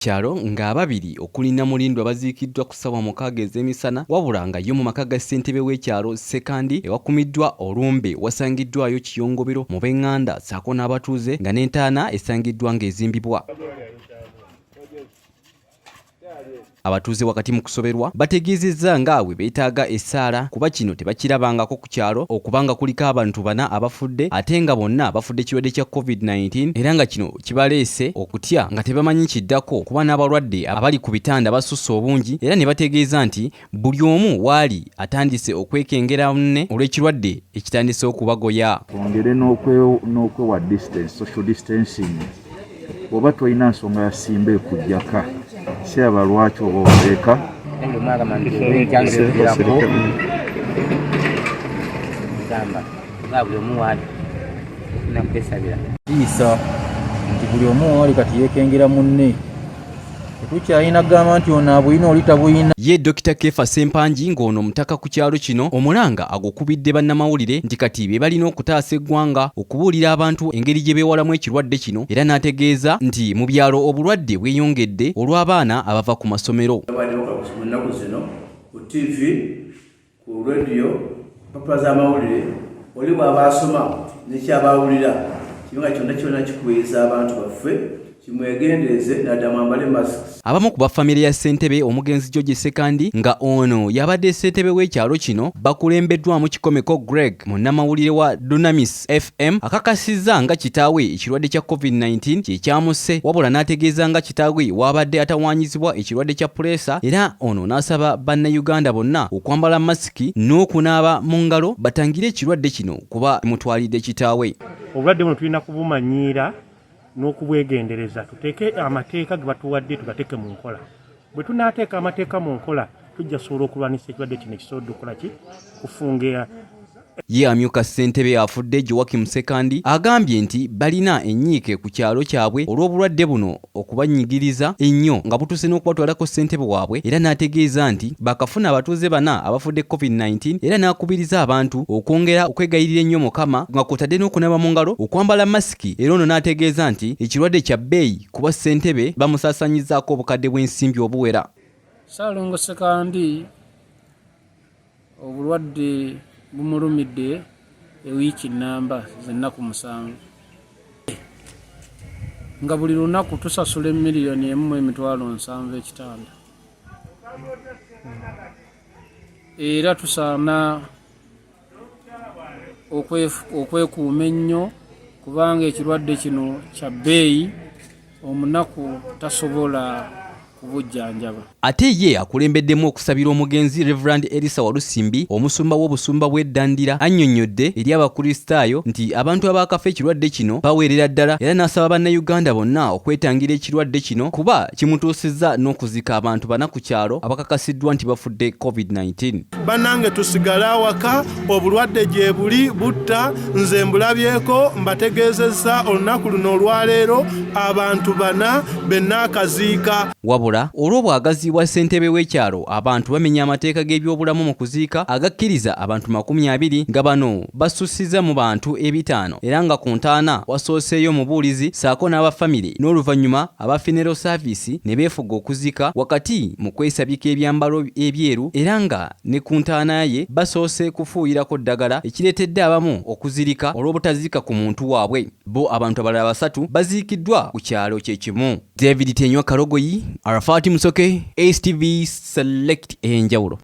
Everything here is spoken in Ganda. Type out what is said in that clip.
Kyalo ng'ababiri okuli Namulindwa baziikiddwa ku ssaawa 6 ez'emisana, wabula nga ye mu maka ga ssentebe w'ekyalo Ssekandi ewakumiddwa olumbe wasangiddwayo kiyongobero mu b'eŋŋanda ssaako n'abatuuze nga n'entaana esangiddwa ng'ezimbibwa. Abatuuze wakati mu kusoberwa bategeezezza nga bwe beetaaga essaala kuba kino tebakirabangako ku kyalo okuba nga kuliko abantu bana abafudde ate nga bonna bafudde kirwadde kya COVID-19 era nga kino kibaleese okutya nga tebamanyi kiddako kuba n'abalwadde abali ku bitanda basusse obungi era ne bategeeza nti buli omu waali atandise okwekengera munne olw'ekirwadde ekitandise okubagoya. Twongere n'okwewa distance, social distancing. Bw'oba tolina nsonga ya simba ekujjaka, siraba lwaki oba obeeka. Tiisa nti buli omu wali kati yeekengera munne, tetukyalina kugamba nti ono abulina oli tabulina. Ye Dokita Kefa Ssempangi ng'ono mutaka ku kyalo kino omulanga agukubidde bannamawulire nti kati be balina okutaasa eggwanga okubuulira abantu engeri gye beewalamu ekirwadde kino era n'ategeeza nti mu byalo obulwadde bweyongedde olw'abaana abava ku masomero. Mu nnaku zino ku TV, ku radio, mpapula z'amawulire, oli bw'aba asoma nekyaba awulira kiba nga kyonna kyonna kikuweereza abantu baffe kimwegendereze naddamu ambale masks. Abamu ku ba famire ya ssentebe omugenzi George Ssekandi nga ono y'abadde ssentebe w'ekyalo kino bakulembeddwamu Kikomeko Greg munnamawulire wa Dunamis FM akakasizza nga kitaawe ekirwadde kya COVID-19 kye kyamusse wabula n'ategeeza nga kitaawe w'abadde atawaanyizibwa ekirwadde kya puleesa era ono n'asaba bannayuganda bonna okwambala masiki n'okunaaba mu ngalo batangire ekirwadde kino kuba kimutwalidde kitaawe. Obulwadde buno tulina kubumanyiira n'okubwegendereza, tuteeke amateeka ge batuwadde tugateeke mu nkola. Bwe tunaateeka amateeka mu nkola tujja sobola okulwanisa ekirwadde kino ekisobodde okukola ki kufungira. Ye amyuka ssentebe afudde Joakim Ssekandi agambye nti balina ennyiike ku kyalo kyabwe olw'obulwadde buno okubanyigiriza ennyo nga butuuse n'okubatwalako ssentebe waabwe era n'ategeeza nti baakafuna abatuuze bana abafudde COVID-19 era n'akubiriza abantu okwongera okwegayirira ennyo Mukama nga kw'otadde n'okunaaba mu ngalo, okwambala masiki era ono n'ategeeza nti ekirwadde kya bbeeyi kuba ssentebe bamusaasaanyizzaako obukadde bw'ensimbi obuwera. Ssaalongo Ssekandi obulwadde bumulumidde ewiiki nnamba z'ennaku 7 nga buli lunaku tusasula emiliyoni 1 70 ekitanda, era tusaana okwekuuma ennyo kubanga ekirwadde kino kya bbeeyi, omunaku tasobola kubujjanjaba. Ate ye akulembeddemu okusabira omugenzi Reverend Elisa Walusimbi omusumba w'obusumba bw'Eddandira annyonnyodde eri Abakristaayo nti abantu abaakafa ekirwadde kino baweerera ddala era n'asaba bannayuganda bonna okwetangira ekirwadde kino kuba kimutuusizza n'okuziika abantu bana ku kyalo abakakasiddwa nti bafudde COVID-19. Bannange, tusigale awaka, obulwadde gye buli butta. Nze mbulabyeko, mbategeezezza olunaku luno olwaleero abantu bana bennaakaziika. Wabula olw'obwagazi bwa ssentebe w'ekyalo abantu bamenya amateeka g'ebyobulamu mu kuziika agakkiriza abantu 20 nga bano basussizza mu bantu 50 era nga ku ntaana wasooseeyo omubuulizi ssaako n'abafamire n'oluvannyuma aba funeral service ne beefuga okuziika wakati mu kwesabika ebyambalo ebyeru era nga ne ku ntaana ye basoose kufuuyirako ddagala ekireetedde abamu okuzirika olw'obutaziika ku muntu waabwe. Bo abantu abalala basatu baziikiddwa ku kyalo kye kimu. David Tenywa Karogoyi, Arafati Musoke, STV Select, enjawulo.